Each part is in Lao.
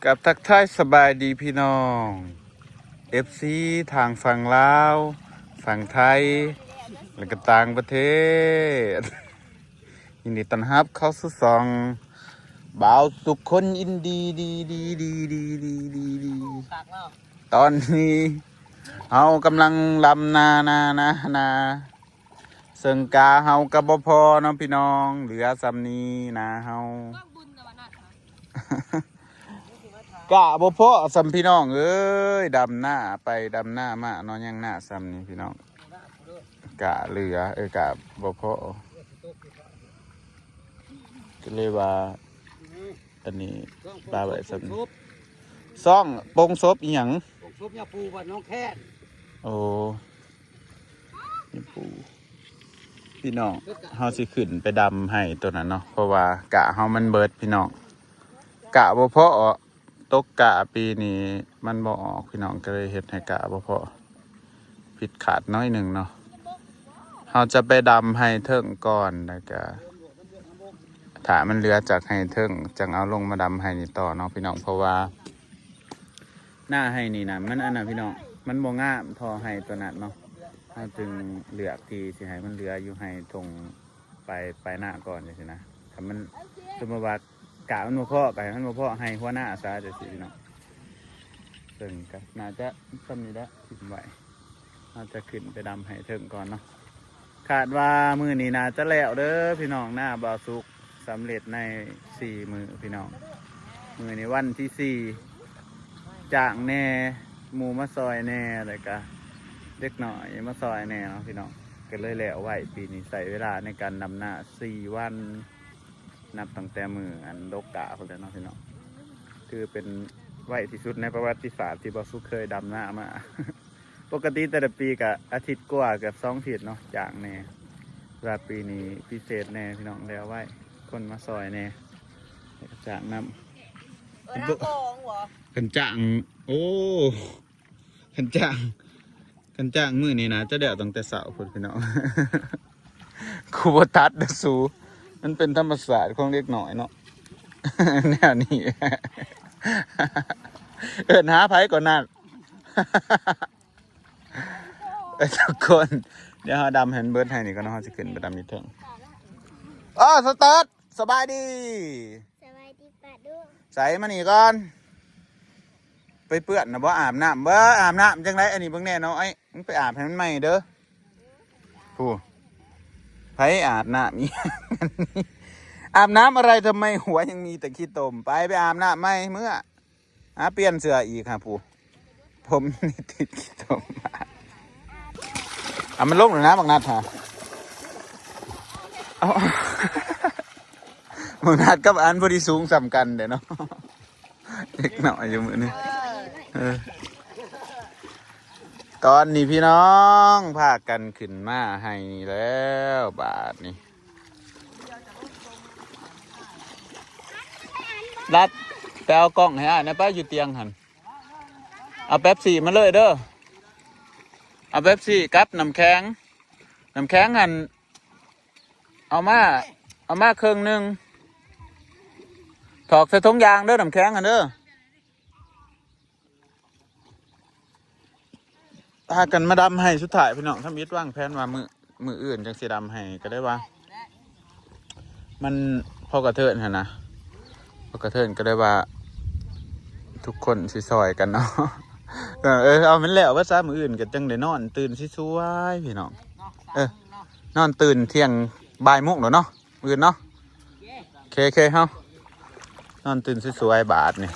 ກັບທັກທາຍສະບາຍດີພີ່ນ້ອງ ເອັຟຊີ ທາງຝັ່ງລາວ ຝັ່ງໄທ ແລະກະຕ່າງປະເທດ ຍິນດີຕ້ອນຮັບເຂົ້າສູ່ຊ່ອງບ່າວສຸກຄົນອິນດີ ດີ ດີ ດີ ດີ ດີ ດີ ດີ. ຕອນນີ້ເຮົາກຳລັງດຳນາ ນາ ນາ ນາ ເຊິ່ງກາເຮົາກະບໍ່ພໍເນາະພີ່ນ້ອງ ເຫຼືອຊ່ຳນີ້ນາເຮົາ ກະບໍ່ພໍຊ່ຳພີ່ນ້ອງເອີຍ ດຳນາໄປດຳນາມາເນາະ ຍັງນາຊ່ຳນີ້ພີ່ນ້ອງ ກະເຫຼືອ ເອີ ກະບໍ່ພໍ ກະເລີຍວ່າ ອັນນີ້ປະໄວ້ຊ່ຳນີ້ ຊ່ອງປົງສົບອີ່ຫຍັງ ປົງສົບຍາປູບ້ານໜອງແຄນ ໂອ້ ຍາປູ ພີ່ນ້ອງ ເຮົາຊິຂຶ້ນໄປດຳໄຮ່ໂຕນັ້ນເນາະ ເພາະວ່າກະເຮົາມັນເບິດພີ່ນ້ອງ ກະບໍ່ພໍ ຕົກກະປີນີ້ມັນບໍ່ອອກພີ່ນ້ອງ ກະເລີຍເຮັດໃຫ້ກະບໍ່ພໍ ຜິດຄາດໜ້ອຍໜຶ່ງເນາະ ເຮົາຈະໄປດຳໄຮ່ເທິງກ່ອນ ແລ້ວກະຖ້າມັນເຫຼືອຈາກໄຮ່ເທິງ ຈັ່ງເອົາລົງມາດຳໄຮ່ນີ້ຕໍ່ເນາະພີ່ນ້ອງ ເພາະວ່າໜ້າໄຮ່ນີ້ນະ ມັນອັນນັ້ນພີ່ນ້ອງ ມັນບໍ່ງາມທໍ່ໄຮ່ໂຕນັ້ນເນາະ ເຮົາຈຶ່ງເລືອກທີ່ຊິໃຫ້ມັນເຫຼືອຢູ່ໄຮ່ທົ່ງ ໄປ ໄປໜ້າກ່ອນຈັ່ງຊີ້ນະ ຄັນມັນ ສົມມຸດວ່າກະມັນບໍ່ພໍ ກະໃຫ້ມັນບໍ່ພໍ ໃຫ້ຫົວໜ້າຊະຈັ່ງຊີ້ພີ່ນ້ອງ ເຊິ່ງກະໜ້າຈະຊ່ຳນີ້ແຫຼະ ຖິ້ມໄວ້ ເຮົາຈະຂຶ້ນໄປດຳໄຮ່ເທິງກ່ອນເນາະ ຄາດວ່າມື້ນີ້ໜ້າຈະແລ້ວເດີພີ່ນ້ອງ ນາບ່າວສຸກ ສຳເລັດໃນສີ່ມື້ພີ່ນ້ອງ ມື້ນີ້ວັນທີສີ່ ຈ້າງແດ່ ໝູ່ມາຊ່ອຍແດ່ ແລ້ວກະເດັກນ້ອຍມາຊ່ອຍແດ່ເນາະພີ່ນ້ອງ ກະເລີຍແລ້ວໄວ ປີນີ້ໃຊ້ເວລາໃນການດຳນາສີ່ວັນ ນັບຕັ້ງແຕ່ມື້ອັນດົກກະພຸ້ນແຫຼະເນາະພີ່ນ້ອງ ຖືເປັນໄວທີ່ສຸດໃນປະຫວັດຕິສາດທີ່ບ່າວສຸກເຄີຍດຳນາມາ ປົກກະຕິແຕ່ລະປີກະອາທິດກວ່າ ເກືອບສອງອາທິດເນາະ ຈ້າງແດ່ ແຕ່ວ່າປີນີ້ພິເສດແດ່ພີ່ນ້ອງ ແລ້ວໄວ ຄົນມາຊ່ອຍແດ່ ແລ້ວກະຈ້າງນຳ ເອີ ນາຂອງຫວະ ຄັນຈ້າງ ໂອ້ ຄັນຈ້າງ ຄັນຈ້າງມື້ນີ້ນະ ຈະແລ້ວຕັ້ງແຕ່ເຊົ້າພຸ້ນພີ່ນ້ອງ ກູບໍ່ຕັດເດີສູ ມັນເປັນທຳມະຊາດຂອງເດັກນ້ອຍເນາະ ແນວນີ້ ເອີ້ນຫາໃຜກ່ອນນັ້ນ ເອີ ທຸກຄົນ ດຽວເຮົາດຳໃຫ້ມັນເບິດໄຮ່ນີ້ກ່ອນເນາະ ເຮົາຊິຂຶ້ນໄປດຳຢູ່ເທິງ ອ້າວ ສະເຕີດ ສະບາຍດີ ສະບາຍດີປ້າດຸ ໃສ່ມານີ້ກ່ອນ ໄປເປື້ອນນະບໍ່ ອາບນ້ຳ ເບິ່ງອາບນ້ຳຈັ່ງໃດ ອັນນີ້ເບິ່ງແດ່ນ້ອຍ ມຶງໄປອາບໃຫ້ມັນໃໝ່ເດີ ຜູ້ ໃຜອາບນ້ຳອີ່ຫຍັງ ອາບນ້ຳອະໄລ ທຳໄມຫົວຍັງມີແຕ່ຂີ້ຕົມ ໄປ ໄປອາບນ້ຳໃໝ່ ເມືອ ຫາປ່ຽນເສື້ອອີກຫາຜູ້ ຜົມນີ້ຕິດຂີ້ຕົມ ເອົາມັນລົງແລ້ວນະບັກນັດຫາ ເອົາ ບັກນັດກັບອັນພໍດີສູງສ່ຳກັນເດ້ເນາະ ເດັກນ້ອຍຢູ່ມື້ນີ້ ເອີ ຕອນນີ້ພີ່ນ້ອງພາກັນຂຶ້ນມາໄຮ່ນີ້ແລ້ວບາດນີ້ ລັດ ໄປເອົາກ້ອງໃຫ້ອ້າຍແດ່ໄປ ຢູ່ຕຽງຫັ້ນ ເອົາເປັບຊີມາເລີຍເດີ ເອົາເປັບຊີກັບນ້ຳແຂງ ນ້ຳແຂງຫັ້ນ ເອົາມາ ເອົາມາເຄິ່ງໜຶ່ງ ຖອກໃສ່ຖົງຢາງເດີ ນ້ຳແຂງຫັ້ນເດີ. ພາກັນມາດຳໄຮ່ສຸດທ້າຍພີ່ນ້ອງ ທຳອິດວາງແຜນວ່າມື້ ມື້ອື່ນຈັ່ງຊິດຳໄຮ່ ກໍໄດ້ວ່າ ມັນພໍກະເທີນຫັ້ນນະ ພໍກະເທີນກໍໄດ້ວ່າ ທຸກຄົນຊິຊ່ອຍກັນເນາະ ເອີ ເອີ ເອົາແມ່ນແລ້ວ ວ່າຊະ ມື້ອື່ນກໍຈັ່ງໄດ້ນອນຕື່ນຊິສວຍພີ່ນ້ອງ ເອີ ນອນຕື່ນທ່ຽງບ່າຍໂມງໂລດເນາະ ມື້ອື່ນເນາະ ເຄ ເຄ ເຮົາ ນອນຕື່ນສວຍໆ ບາດນີ້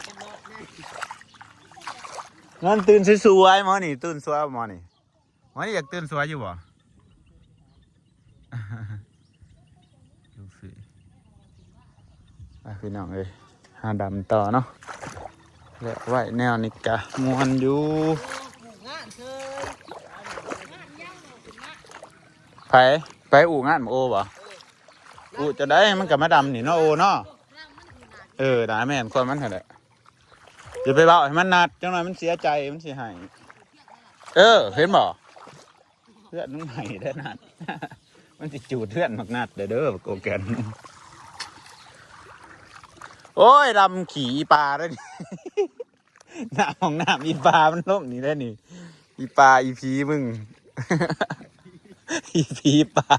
ນອນຕື່ນສວຍໆ ໝໍນີ້ ຕື່ນສວຍໝໍນີ້ ໝໍນີ້ ຢາກຕື່ນສວຍຢູ່ບໍ່? ລູກເສຍ ອ່ະ ພີ່ນ້ອງເອີຍ ຫາດຳຕໍ່ເນາະ ແລະໄວ້ແນວນີ້ກະມ່ວນຢູ່ ໄປ ໄປອູ່ງານໝາກໂອບໍ່? ອູ່ຈັ່ງໃດ ມັນກໍມາດຳນີ້ເນາະ ໂອເນາະ ເອີ ນະ ແມ່ນຄວາມມັນຫັ້ນແຫຼະ ຢ່າໄປເວົ້າໃຫ້ມັນນັດ ຈັກໜ່ອຍມັນເສຍໃຈ ມັນຊິໄຫ້ ເອີ ເຫັນບໍ່? ເຮືອນມັນໃຫຍ່ເດ້ອນັດ ມັນຊິຈູດເຮືອນບັກນັດເດີ ເດີ ບັກໂອແກນ ໂອ້ຍ ດຳຂີ້ອີ່ປ່າເດ້ນີ້ ນ້ຳຫ້ອງນ້ຳອີປາມັນລົງນີ້ແຫຼະນີ້ ອີປາ ອີຜີມຶງ ອີຜີປາ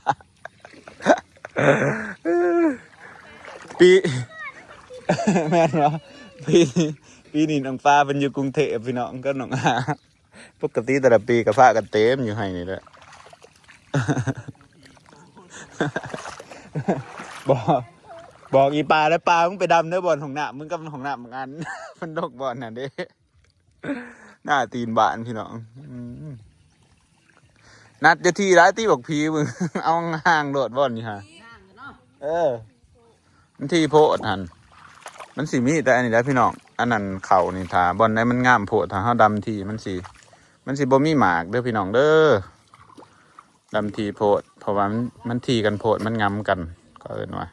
ປີ ແມ່ນບໍ່? ປີ ປີນີ້ນ້ອງປາເພິ່ນຢູ່ກຸງເທບພີ່ນ້ອງ ກັບນ້ອງອາ ປົກກະຕິແຕ່ລະປີກໍພາກັນເຕັມຢູ່ໄຮ່ນີ້ແຫຼະ ບອກ ບອກອີປາເດີ ປາ ມຶງໄປດຳເດີ ບ່ອນຫ້ອງນ້ຳ ມຶງກັບຫ້ອງນ້ຳບາງອັນ ມັນດົກບ່ອນນັ້ນເດ້ ໜ້າຕີນບ້ານພີ່ນ້ອງ ອືມ ນັດຈະທີ່ຫຼາຍຕິ ບັກຜີມຶງ ເອົາຫ່າງໂລດບ່ອນນີ້ຫາ ເອີ ມັນທີ່ໂພດຫັ້ນ ມັນຊິມີແຕ່ອັນນີ້ແຫຼະພີ່ນ້ອງ ອັນນັ້ນເຂົ້ານີ້ ຖ້າບ່ອນໃດມັນງາມໂພດ ຖ້າເຮົາດຳທີ່ ມັນຊິ ມັນຊິບໍ່ມີໝາກເດີພີ່ນ້ອງເດີ ດຳທີ່ໂພດ ເພາະວ່າມັນ ມັນທີ່ກັນໂພດ ມັນງຳກັນ ເຂົາເອີ້ນວ່າ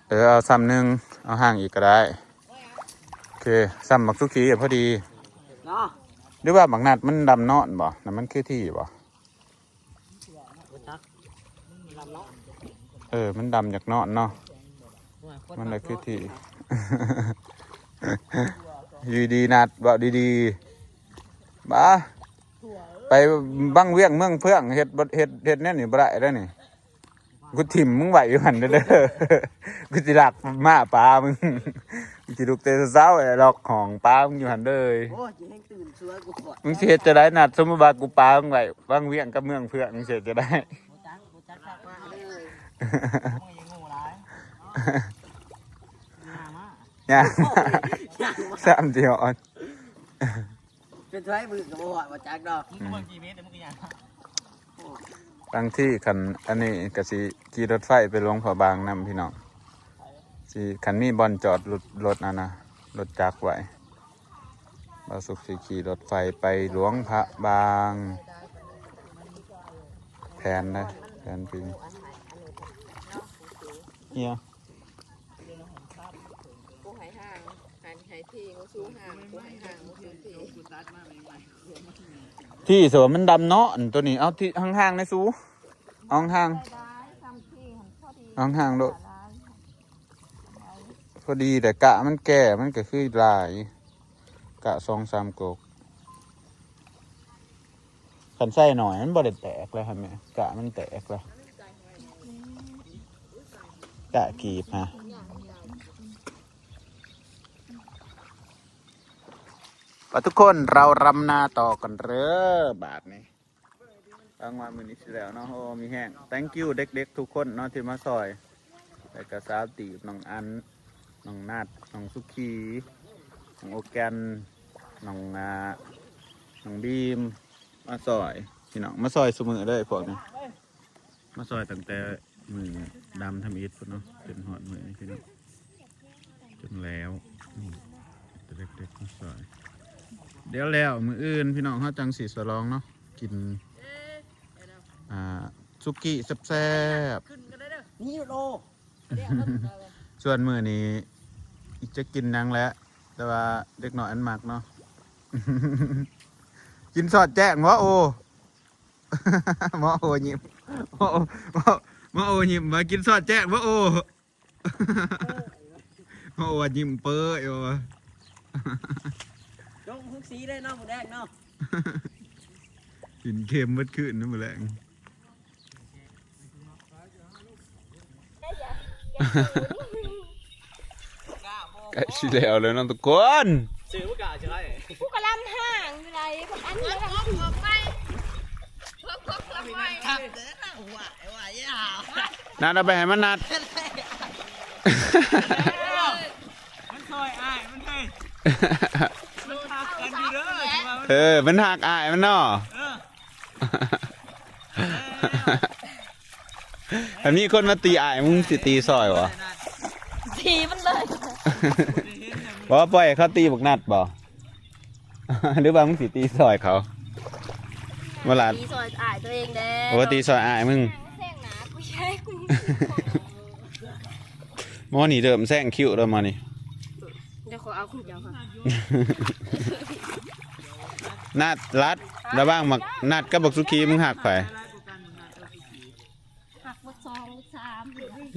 ເອີ ເອົາຊ້ຳໜຶ່ງ ເອົາຫ່າງອີກກໍໄດ້ ໂອເຄ ຊ້ຳບັກສຸກີພໍດີເນາະ ຫຼືວ່າບັກນັດມັນດຳນອນບໍ່ ນັ້ນມັນຄືທີ່ບໍ່? ບໍ່ຈັກ ດຳເນາະ ເອີ ມັນດຳຢາກນອນເນາະ ມັນລະຄືທີ່ ຢູ່ດີໆ ນັດ ເວົ້າດີໆ ບາ ໄປວັງວຽງເມືອງເຟືອງ ເຮັດບໍ່ ເຮັດ ເຮັດແນວນີ້ບໍ່ໄດ້ເດ້ນີ້ ກູຖິ້ມມຶງໄວ້ຢູ່ຫັ້ນເດີ ກູຊິລັກມ້າປາມຶງ ກູຊິລຸກແຕ່ເຊົ້າໆ ລັອກຫ້ອງປາມຶງຢູ່ຫັ້ນເດີ ໂອ້ຍ ຊິແຮ່ງຕື່ນຊວຍກູ ມຶງຊິເຮັດຈັ່ງໃດນັດ ສົມມຸດວ່າກູປາມຶງໄວ້ວັງວຽງກັບເມືອງເຟືອງ ມຶງຊິເຮັດຈັ່ງໃດ? ບໍ່ຈັກ ບໍ່ຈັກຄັກມາເລີຍ ມຶງຍັງໂງ່ຫຼາຍ ຍ່າງມາ ຍ່າງ ຍ່າງມາ ສາມດຽວອ່ອນ ເປັນໄທມຶງກໍບໍ່ຮອດບໍ່ຈັກດອກ ມຶງກໍເບິ່ງຈີພີເອັສ ແຕ່ມຶງກໍຍ່າງ ບາງທີຄັນອັນນີ້ກໍຊິຂີ່ລົດໄຟໄປຫຼວງພະບາງນຳພີ່ນ້ອງ ຊິ ຄັນມີບ່ອນຈອດລົດ ລົດອັນນະ ລົດຈັກໄວ້ ບ່າວສຸກຊິຂີ່ລົດໄຟໄປຫຼວງພະບາງ ແຜນນະ ແຜນປີນີ້ ເອີຍ ກູໃຫ້ຫ່າງ ໃຫ້ ໃຫ້ທີ່ ກູສູງຫ່າງ ກູໃຫ້ຫ່າງ ກູສູງທີ່ ທີ່ ສະວ່າມັນດຳເນາະ ອັນໂຕນີ້ ເອົາທີ່ຫ່າງໆ ແດ່ສູ ເອົາຫ່າງ ເອົາຫ່າງໂລດ ພໍດີແຫຼະ ກະມັນແກ່ ມັນກໍຄືຫຼາຍ ກະສອງສາມກົກ ຄັນໃສ່ໜ້ອຍມັນບໍ່ໄດ້ແຕກແລ້ວຫັ້ນແໝ່ ກະມັນແຕກແລ້ວ ກະກີບຫາ ປະທຸກຄົນ ເຮົາລຳນາຕໍ່ກັນເດີ ບາດນີ້ ຫວັງວ່າມື້ນີ້ຊິແລ້ວເນາະ ໂອ້ ມີແຮງ thank you ເດັກໆ ທຸກຄົນເນາະ ທີ່ມາຊ່ອຍ ແລ້ວກໍສາວຕີບ ນ້ອງອັນ ນ້ອງນັດ ນ້ອງສຸຂີ ນ້ອງໂອແກນ ນ້ອງ ອ່າ ນ້ອງບີມ ມາຊ່ອຍ ພີ່ນ້ອງ ມາຊ່ອຍຊຸມື້ເລີຍພວກນີ້ ມາຊ່ອຍຕັ້ງແຕ່ມື້ດຳທຳອິດພຸ້ນເນາະ ຈົນຮອດມື້ນີ້ພີ່ນ້ອງ ຈົນແລ້ວ ນີ້ ແຕ່ເດັກໆ ມາຊ່ອຍ ດຽວແລ້ວມື້ອື່ນພີ່ນ້ອງ ເຮົາຈັ່ງຊິສະຫຼອງເນາະ ກິນ ອ່າ ສຸກີ້ແຊບໆ ນີ້ໂລ ສ່ວນມື້ນີ້ຈະກິນຫຍັງແຫຼະ ແຕ່ວ່າເດັກນ້ອຍອັນມັກເນາະ ກິນສອດແຈ້ງບໍ່ໂອ ໝໍໂອຍິ້ມ ໝໍໂອ ໝໍ ໝໍໂອຍິ້ມວ່າ ກິນສອດແຈ້ງບໍ່ໂອ ໝໍໂອຍິ້ມເປີ້ຍວ່າ ລົງທຸກສີເລີຍເນາະ ໝູແດງເນາະ ກິນເຄັມເບິດຄືນນະມື້ແລງ ໃກ້ຊິແລ້ວແລ້ວເນາະທຸກຄົນ ຊື່ບໍ່ກ້າຊິໄດ້ ກູກະລຳຫ່າງຢູ່ໃດ ພວກອັນນີ້ກະລຳ ນັດເອົາໄປໃຫ້ມັນນັດ ມັນຊ່ອຍອ້າຍມັນເລີຍ ມັນຮັກກັນຢູ່ເດີ ເອີ ມັນຮັກອ້າຍມັນເນາະ ເອີ ຖ້າມີຄົນມາຕີອ້າຍ ມຶງຊິຕີຊ່ອຍບໍ່? ຕີມັນເລີຍ ບໍ່ ປ່ອຍໃຫ້ເຂົາຕີບັກນັດບໍ່? ຫຼືວ່າມຶງຊິຕີຊ່ອຍເຂົາ? ບໍ່ລະ ຕີຊ່ອຍອ້າຍຕົວເອງແດ່ ໂອ້ ຕີຊ່ອຍອ້າຍມຶງ ແຊງໜ້າກູໃຫຍ່ກູ ໝໍນີ້ເລີ່ມແຊງຄິ້ວແລ້ວໝໍນີ້ ດຽວຂໍເອົາຂອງເຈົ້າກ່ອນ ນັດ ລັດ ລະຫວ່າງໝາກນັດກັບບັກສຸກີ້ ມຶງຮັກໃຜ? ຮັກບັກສອງບັກສາມ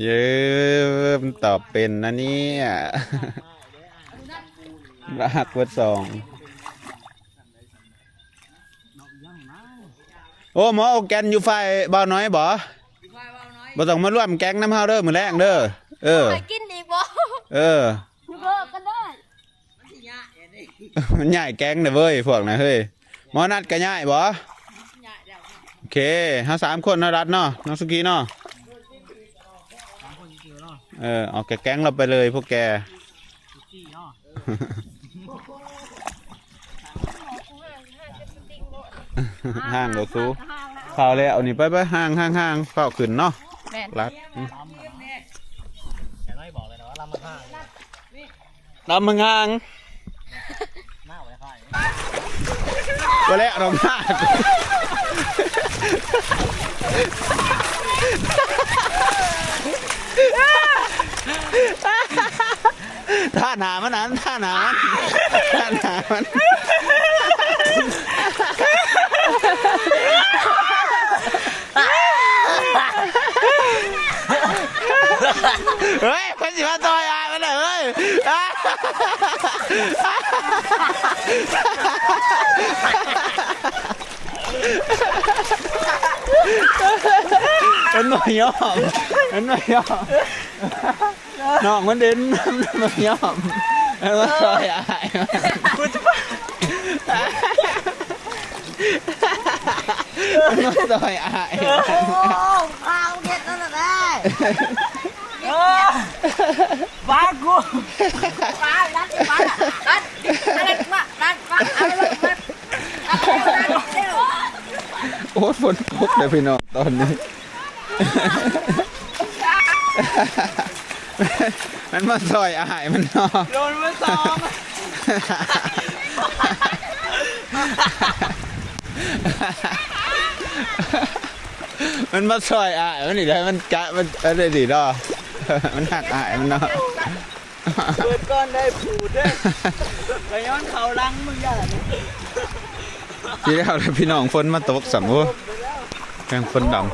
ເອີ ມັນຕອບເປັນນະເນຍ ລະຫັກເບິດສອງ. ໂອ້ ໝໍເອົາແກ່ນຢູ່ຝ່າຍບ່າວນ້ອຍບໍ? ບໍ່ຕ້ອງມາຮ່ວມແກ້ງນຳເຮົາເດີ ມື້ແລງເດີ. ເອີ ໃຫ້ກິນອີກບໍ? ເອີ ຢູ່ເດີກັນເດີ. ມັນຍ້າຍແກ້ງເດີເວີຍ ພວກນັ້ນເຮີ້ຍ. ໝໍນັດກະຍ້າຍບໍ? ໂອເຄ ເຮົາສາມຄົນເນາະ ລັດເນາະ ນ້ອງສຸກີເນາະ. ເອີ ອອກຈາກແກ້ງລາວໄປເລີຍພວກແກ. ຫ່າງແລ້ວສູ ຟ້າວແລ້ວນີ້ ໄປໆ ຫ່າງໆໆ ຟ້າວຂຶ້ນເນາະ. ແມ່ນ ລັດ ອືມ ແຕ່ນ້ອຍບອກເລີຍນະວ່າລຳຫ່າງ ລຳຫ່າງໆ ມາໄວໆ ບໍ່ແລ້ວດອກ ມາ ທ່າໜ້າມັນນັ້ນ ທ່າໜ້າມັນ ທ່າໜ້າມັນ. ເຮີ້ຍ ເພິ່ນຊິມາຊ່ອຍອ້າຍມັນເດີເຮີ້ຍ. ມັນບໍ່ຍອມ ມັນບໍ່ຍອມ. ນ້ອງມັນເດັ່ນ ມັນບໍ່ຍອມ ມັນມາຊ່ອຍອ້າຍມັນ ມັນມາຊ່ອຍອ້າຍມັນ. ໂອ້ ພາວເຮັດນັ້ນນະ ໂອ້ ບາດກູ ບາດ ນັ້ນ ບາດ ນັ້ນ ນັ້ນ ມາ ນັ້ນ ມາ ເອົາລົງມາ. ໂອ້ຍ ຝົນຕົກເດີພີ່ນ້ອງຕອນນີ້ ມັນມາຊ່ອຍອ້າຍມັນເນາະ ໂດນມາສອງ ມັນມາຊ່ອຍອ້າຍມັນນີ້ແຫຼະ ມັນກະ ມັນ ອັນນີ້ດີເນາະ ມັນຮັກອ້າຍມັນເນາະ. ເປີດກ່ອນໄດ້ປູດເດ້ ກະຍ້ອນເຂົາຫຼັງມຶງຢ່ານີ້ ຊິແລ້ວແລ້ວພີ່ນ້ອງ ຝົນມາຕົກຊ້ຳ ໂອ້ ແຮງຝົນດຳ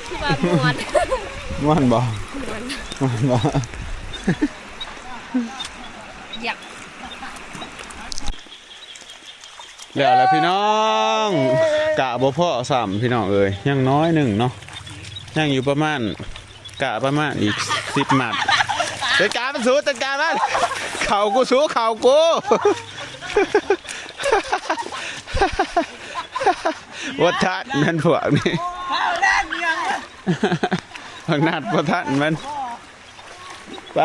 ຄືວ່າມ່ວນ ມ່ວນບໍ່? ມ່ວນ ມ່ວນບໍ່? ຢາກ ແລ້ວລະພີ່ນ້ອງ ກະບໍ່ພໍ້ຊ້ຳພີ່ນ້ອງເອີຍ ຍັງນ້ອຍໜຶ່ງເນາະ ຍັງຢູ່ປະມານ ກະປະມານອີກສິບມັດ. ຈັດການມັນສູ ຈັດການມັນ ເຂົ້າກູສູ ເຂົ້າກູ ບໍ່ທັນແມ່ນພວກນີ້ ບັກນັດບໍ່ທັນມັນ. ໄປ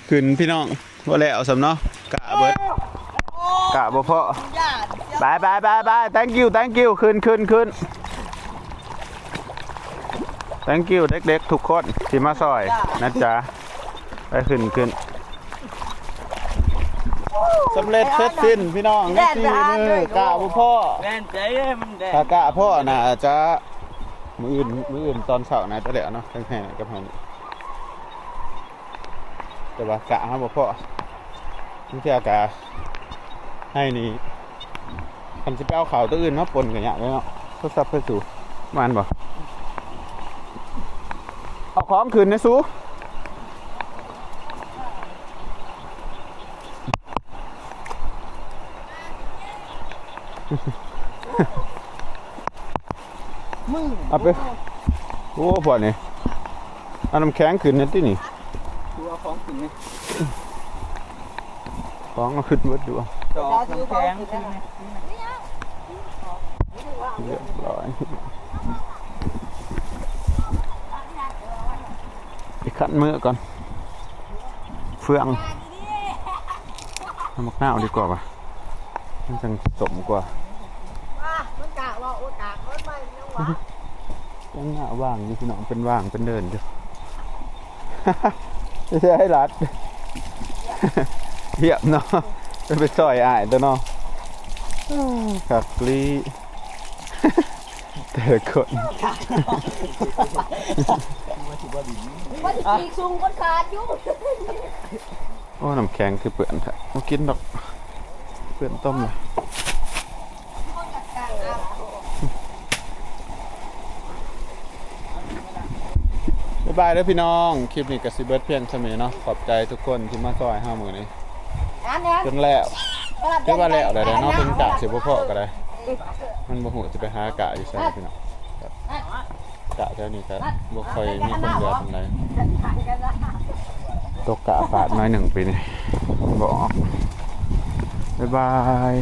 ຂຶ້ນພີ່ນ້ອງ ບໍ່ແລ້ວຊ້ຳເນາະ ກະເບິດ ກະບໍ່ພໍ້. ໄປ ໄປ ໄປ ໄປ thank you thank you ຂຶ້ນ ຂຶ້ນ ຂຶ້ນ thank you ເດັກໆ ທຸກຄົນທີ່ມາຊ່ອຍນະຈ໊ະ ໄປ ຂຶ້ນ ຂຶ້ນ ສຳເລັດເສັດສິ້ນພີ່ນ້ອງ ໃນສີ່ມື້ ກະບໍ່ພໍ້ ແມ່ນໃຈ ມັນແດດ ຖ້າກະພໍ້ນະອາດຈະ ມື້ອື່ນ ມື້ອື່ນຕອນເຊົ້າໜ້າຈະແລ້ວເນາະ ທັງແຮ່ກັບເຮົານີ້ ແຕ່ວ່າກະເຮົາບໍ່ພໍ້ ບາງເທື່ອກະໄຮ່ນີ້ ຄັນຊິໄປເອົາເຂົ້າໂຕອື່ນມາປົນກະຍາກເດ້ເນາະ. ໂທລະສັບເພິ່ນສູ ແມ່ນບໍ່? ເອົາຂອງຂຶ້ນແດ່ສູ. ເອົາໄປ ໂອ້ ພວກນີ້ ເອົານ້ຳແຂງຂຶ້ນແດ່ຕິນີ້ ຄືເອົາຂອງຂຶ້ນນີ້ ຂອງເອົາຂຶ້ນເບິດຢູ່ ຈອກນ້ຳແຂງຂຶ້ນນີ້ ຮຽບຮ້ອຍ. ໄປຄັນມື້ກ່ອນ ເຟືອງ ເອົາໝາກນາວດີກວ່າຫວາ ມັນຈັ່ງສົມກວ່າ ມັນກະວ່າໂອຕາກ ມັນໄປຍັງຫວາ ຍັງໜ້າຫວ່າງຢູ່ພີ່ນ້ອງ ເປັນຫວ່າງເປັນເດີ່ນຢູ່ ໃຊ່ລັດ ຮຽບເນາະ ໄປຊ່ອຍອ້າຍຕົວເນາະ ຄັກລີ້. ແຕ່ລະຄົນ ມັນຊິຕີກສູງຄົນຂາດຢູ່ ໂອ້ ນ້ຳແຂງຄືເປື້ອນແທ້ ບໍ່ກິນດອກ ເປື້ອນຕົ້ມລະ ເປັນ ບາຍເດີພີ່ນ້ອງ ຄລິບນີ້ກໍຊິເບິດພຽງສ່ຳນີ້ເນາະ. ຂອບໃຈທຸກຄົນທີ່ມາຊ່ອຍເຮົາມື້ນີ້ ຈົນແລ້ວ ຖືວ່າແລ້ວແລ້ວເນາະ. ເຖິງກະຊິບໍ່ພໍ້ກໍໄດ້ ມັນບໍ່ຮູ້ຊິໄປຫາກະຢູ່ໃສພີ່ນ້ອງ. ກະແຖວນີ້ກໍບໍ່ຄ່ອຍມີຄົນເຫຼືອປານໃດ ຕົກກະຟາດໜ້ອຍໜຶ່ງປີນີ້ ບໍ່ອອກ. ບາຍບາຍ.